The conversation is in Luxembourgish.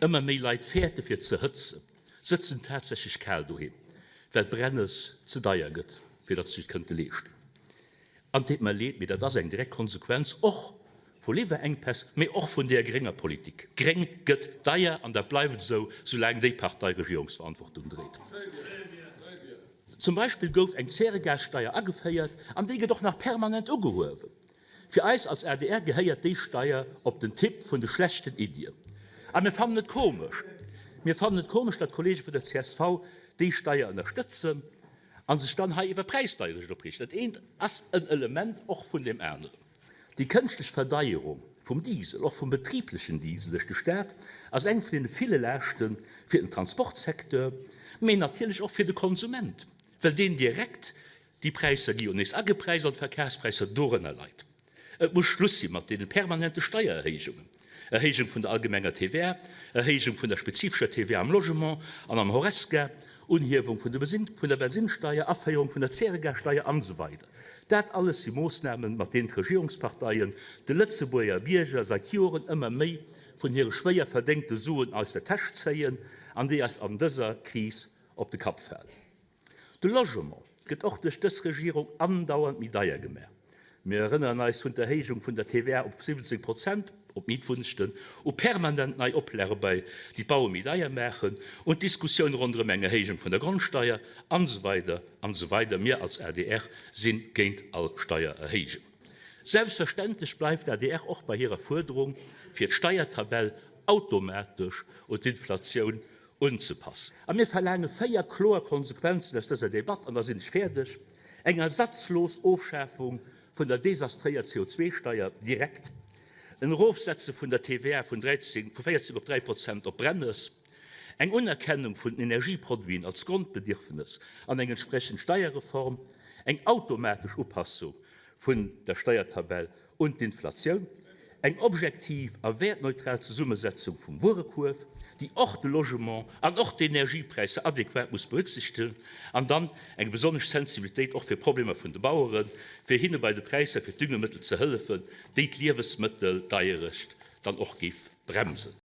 Ëmmer méi Leit fäerte fir ze hëtzen, sëtzen tatsächlech kal doheem, well d'Brennes ze deier gëtt, fir datt se sech et kënnte leeschten. An et deet mer leed, mee dat ass eng direkt Konsequenz och vu Liwwerenkpäss, mee och vun deer grénger Politik. Gréng gëtt deier an dat bleift esou, soulaang déi Partei Regierungsverantwortung dréit. Zum Beispill gouf eng Zäregassteier ageféiert an déi gëtt och nach permanent ugehuewen. Fir eis als adr gehéiert déi Steier op den Tipp vun de schlechten Iddien. A mir fannen et komesch, mir fannen et komesch, datt d'Kollege vun der csv déi Steier ënnerstëtzen a sech dann hei iwwer Präisdeierecht opreegen. Dat eent ass en Element och vun deem aneren. Déi kënschtlech Verdeierung vum Diesel, och vum betriblechen Diesel duerch de Staat, ass eng vun deene ville Laaschte fir den Transportsecteur, mee natierlech och fir de Konsument, well deen direkt Déi Präisser gi jo nees agepräist an d'Verkafspräisser dorënner leit. Et muss Schluss si mat deene permanente Steiererhéijungen, Erhéijung vun der allgemenger TVA, Erhéijung vun der spezifescher TVA am Logement an am Horesca, Unhiewung vun der Bensinssteier, Aféierung vun der Zäregassteier an esou weider. Dat alles si Moossnamen, mat deenen d'Regierungsparteien de Lëtzebuerger Bierger seit Joren ëmmer méi vun hire schwéier verdéngte Suen aus der Täsch zéien an déi eis an dëser Kris op de Kapp falen. De Logement gëtt och duerch dës Regierung andauernd méi deier gemaach. Mir erënneren eis vun d'Erhéijung vun der TVA op 17 Prozent op Mietwunnegten, u permanent nei Oplage bei déi d'Baue méi deier maachen, un d'Diskussioun ronderëm eng Erhéijung vun der Grondsteier, an esou weider an esou weider. Mir als adr si géint all Steiererhéijung. Selbstverständlech bleift d'adr och bei hirer Fuerderung, fir d'Steiertabell automatesch un d'Inflatioun unzepassen. A mir verlaange 4 kloer Konsequenzen aus dëser Debatt, an da sinn ech fäerdeg, Eng ersatzlos Ofschafung vun der desastréier CO2-Steier direkt, en Erofsetze vun der TVA vun 13, vu 14 op 3 Prozent op Brennes, eng Unerkennung vun den Energieproduiten als Grondbedierfnes an eng entsprechend Steierreform, eng automatesch Upassung vun der Steiertabell un d'Inflatioun, eng objektiv a wäertneutral Zesummesetzung vum Wuerekuerf, déi och de Logement an och d'Energiepräisser adequat muss berücksichtegen, an dann eng besonnesch Sensibilitéit och fir Problemer vun de Baueren, fir hinne bei de Präisser fir d'Düngemëttel ze hëllefen, déi d'Liewesmëtteldeierecht dann och géif bremsen.